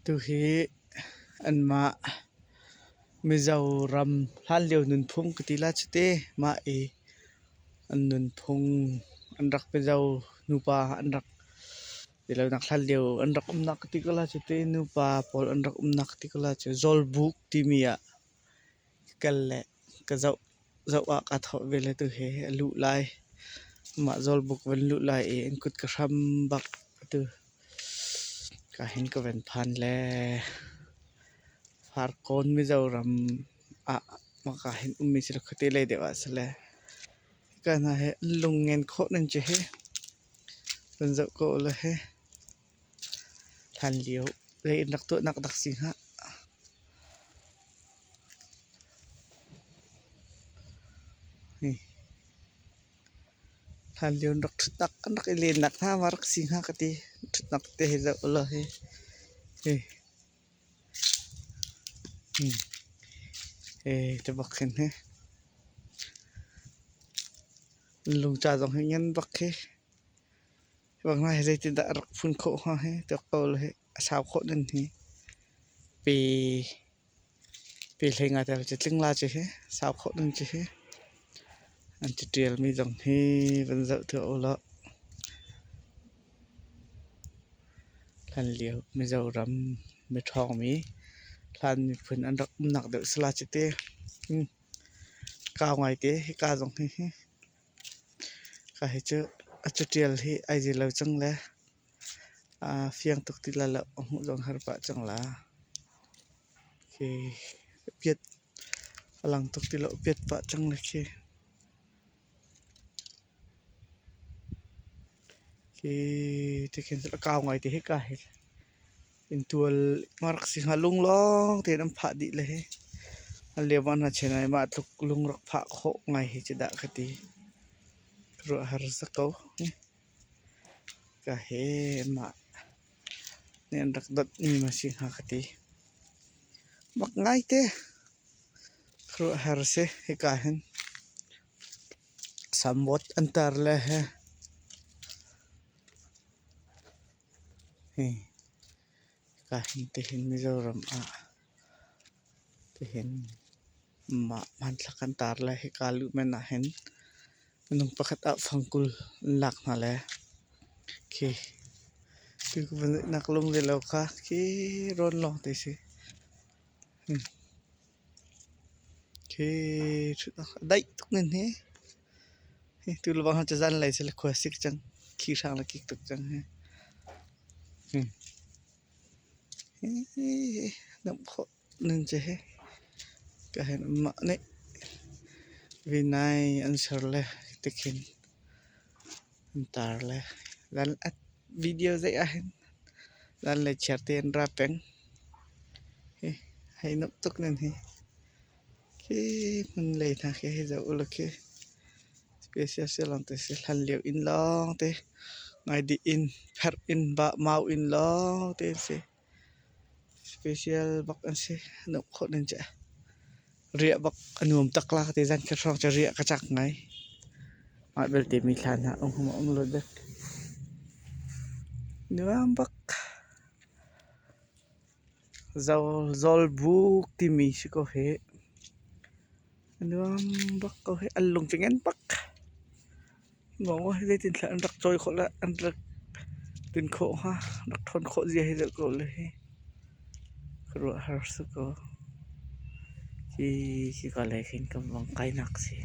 Tuhi anmah Mizoram hlanlio nunphung ka ti lai cu te mah i an nunphung an rak Mizo nupa an rak ti lonak hlanlio an rak umnak ka ti ko lai cu te nupa pawl an rak umnak ka ti ko lai cu Zawlbuk timi ah ka kal le ka zoh zoh ah kaa thawh ve le tuhi a luh lai. Mah Zawlbuk van luh lai i an kut ka hram bak atu. Ka hin ka van phan le Farkawn Mizoram ah maka hin ummi si khuate lei deuh ah si le hika hna hi an lung ngen khawh nan ci hi van zoh ko ulaw hi hlanlio lei in rak tuahnak dak si hnga. Hi. Hlanlio in rak ṭhutnak an rak i lennak hna ma rak si hnga ka ti. Ṭhutnak te hi zoh ulaw hi. Hi. Hi bak khin hi. Lungca zong hi ngan bak khi. Hi bak hna hi zeitindah a rak phun khawh hnga hi tuak ko ulaw hi a sau khawh nan hi. Pe Pe hlei ngai te tling la ci hi sau khawh ding ci hi an ci ṭialmi zong hi van zoh tuah u law hlanlio Mizoram miṭhawngmi hlan miphun an rak umnak deuh si la ci te. Kau ngaite hika zong hi ka hi cu a caṭial hi ai zi lo cang le aa fiang tuk ti lai lo a hmuh zong har pah cang la. Khi piat a lang tuk ti lo piat pah cang le khi. Khi tikhin a kau ngai te hika hi. Inntual ma rak si hnga lung lawng tein an phah dih le hi. An lio ah hna chen ai mah tluk lung rak phah khawh ngai hi cu dah ka ti. Ruah har za ko. Ka he mah nih an rak dawtmi ma si hnga ka ti. Mak ngaite. Khuaruahhar si hika hin. Samawt an tar le he. Hi hika hin tihin Mizoram ah tihin mah hmanthlak an tar le hika luh men ah hin minung pakhat ah fangkul an lak hna le khi nak lung le lo kha khi rawn lawng te si. Khi daih tuk nan hi. Hi tu le bang cu zanlei si le khua sik cang. Khi hrang le kik tuk cang hi. Hi namh khawh nan ci hi. Ka hen mah nih vinai an ser le tikhin an tar le zan video zeih ah hin zanlei chiar te an ra peng. Hi hei nuamh tuk nan hi. Khi hmun lei hna khi hei zoh ulaw khi special si lawng te si hlan lio inn lawng te ngaidih inn pherh inn mau inn lawng te an si. Special bak an si nuamh khawh nan ci. Riah bak a nuam tak la ka ti zan khat hrawng cu riah ka cak ngai. Mah belte mi thla hna um hum um lo dek. Nuam bak. Zawlbuk timi si ko hi. A nuam bak ko hi. An lung cu ngen bak. Maw zeitin thla an rak cawi khawh le an rak tin khawh hnga. Rak ṭhawn khawh zia hi zoh ko le hi. Khuaruahhar si ko. Hi hika lei khin kan vang kainak si.